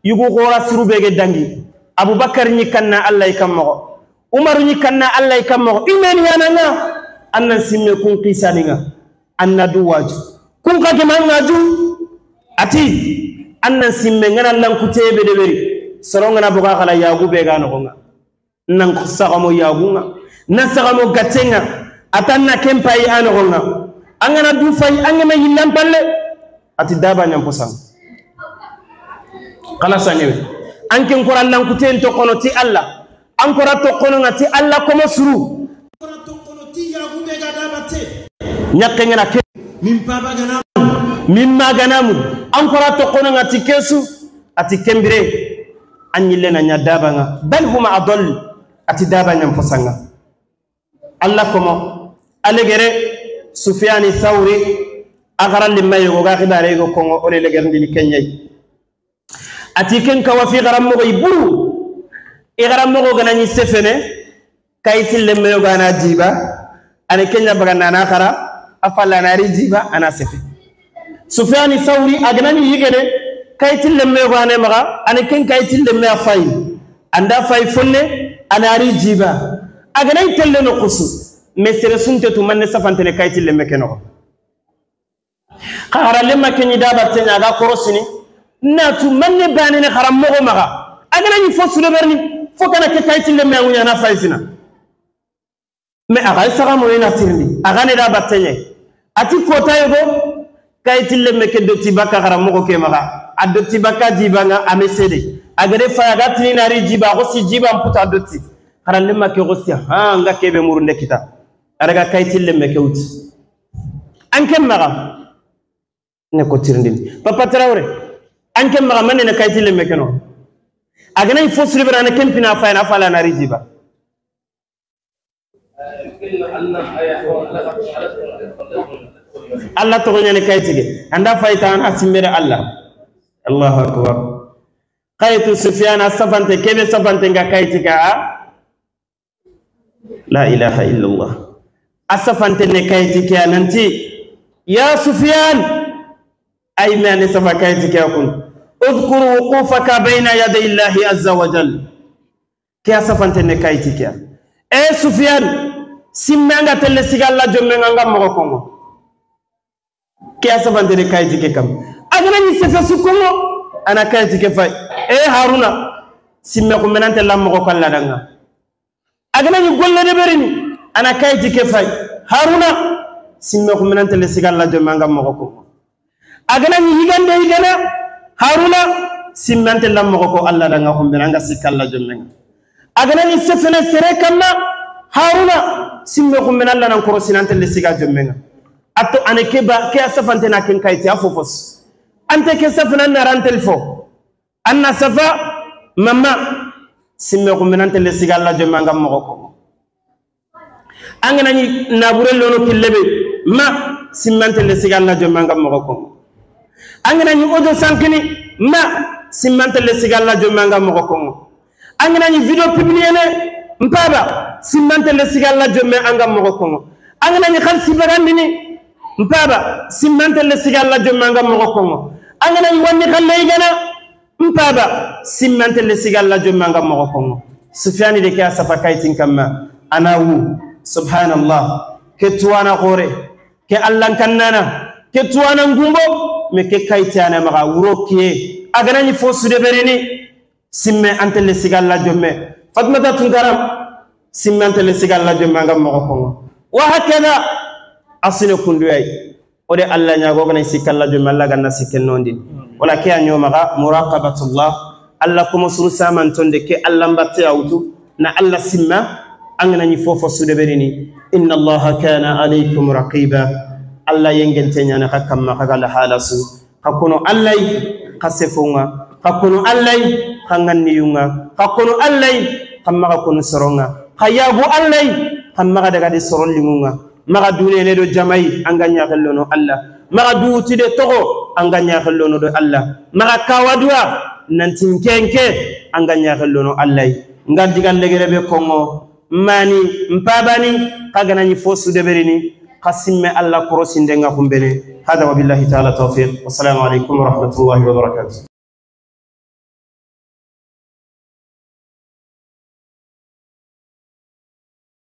yugu khora surubege dangi Abubakar ni kanna Allah ikammo Umar ni kanna Allah ikammo imen yananga annan simme kun qisaninga anna duwaju kun ka gemanga ju ati annan simme ngana lan kutebe deberi soronga na boga kala yagu be ga no ngonga nan sagamo yagunga nan sagamo gatenga atanna kempai ano ngonga angana du fay angama yillam palle ati daba nyam posang kala sanyewe anken ko Allah kuten to kono ti Allah ankora to kono ngati Allah ko mosuru kora to kono ti yagu be ga daba te nyakke ngana ke min paba gana min maganamu ankora to kono ngati kesu ati kembire anyille na nya daba nga bal huma adall ati daba nyam posanga Allah komo alegere Sufyani Thawri agaral limayo ga khibare go kongo ole leger ndini kenyay ati ken ka wafi garam mo iburu e garam mo gana ni sefene kayti le meyo gana jiba ani kenya bagana na khara afalla na ri jiba ana sefe Sufyani Thawri agnani yigene kayti le meyo gana maga ani ken kayti le meyo fay anda fay fonne ana ri jiba agnani telle no qusu mais sere sunte tu manne safantene kayti le mekeno khara le makeni daba tenya ga korosini na tu manne banene kharam mogo maga agana ni fo suleberni fo kana ke kayti le meyo na faysina mais aga sara mo ina tirndi aga ne daba tenya ati kota yogo kayti le meke dotti baka kharam mogo ke maga adotti baka jibanga amesede agere fa aga tinina ri jiba gosi jiba mputa dotti kharam le make gosi ha nga kebe murunde kita araga kayti le meke uti anke maga ne ko tirndin papa Traoré anke maga manne ne kayti le meke no agana ifo sulibra ne kempina fa na fala na rijiba Allah to ne kayti ge anda fayta ana simbere Allah Allahu akbar kaytu Sufyan asafante kebe safante nga kayti ka la ilaha illallah asafante ne kayti ke ananti ya Sufyan ay man safa kayti ke kun اذكر وقوفك بين يدي الله عز وجل كي asafante ne kayti ke e Sufyan simmanga telle sigalla jomme nga mo kongo ke asafante ne kayti ke kam agana ni sefa sukongo ana kayti ke fay e Haruna simme ko menante lam mo ko alla danga agana ni golle de berini ana kayti ke fay Haruna simme ko menante le sigalla jomme nga mo ko agana ni higande higana Haruna simmante lam mo ko alla danga ko menanga sikalla jomme nga agana ni sefene sere kamma Haruna simme ko menalla nan ko sinante le siga jomme nga atto ane keba ke asafante na ken kayti afofos Ante ke safana narantel fo anna safa mama simme ko menantele sigalla jomme anga mogo ko angana ni nabure lono killebe ma simmantele sigalla jomme anga mogo ko angana ni audio sankini ma simmantele sigalla jomme anga mogo ko angana ni video publier ne mpaba simmantele sigalla jomme anga mogo ko angana ni khalsi bagandini mpaba simmantele sigalla jomme anga mogo ko angana ni wonni khalle igana mpaba simmantele sigalla jomme anga mogo ko sufyani de ka safa kaytin kamma ana wu subhanallah ke tuwana gore ke allan kannana ke tuwana ngumbo me ke kaytana maga wuro ke agana ni fosu de berini simme antele sigalla jomme fatmata tungaram simme antele sigalla jomme anga mogo ko wa hakada asine kundu ay ode alla nyaago gana sikalla jomme alla ganna sikken nondi wala ke anyo maga muraqabatullah alla kuma suru saman tonde ke alla mbatte awtu na alla simma angana ni fofo sude berini inna allaha kana alaykum raqiba alla yengente nyana kakamma kaga halasu kakono allay kasefonga kakono allay kanganniyunga kakono allay kamma kakono soronga kayagu allay kamma daga di soron lingunga maga dunene do jamai anga nyaxellono alla maga duuti de togo anga nyaxellono do alla maga kawadua nantin kenke anga nyaxellono allay nga digal legerebe kongo mani mpabani kagana ni fosu de berini qasimme alla korosindenga humbene hada wa billahi ta'ala tawfiq wassalamu alaykum wa rahmatullahi wa barakatuh.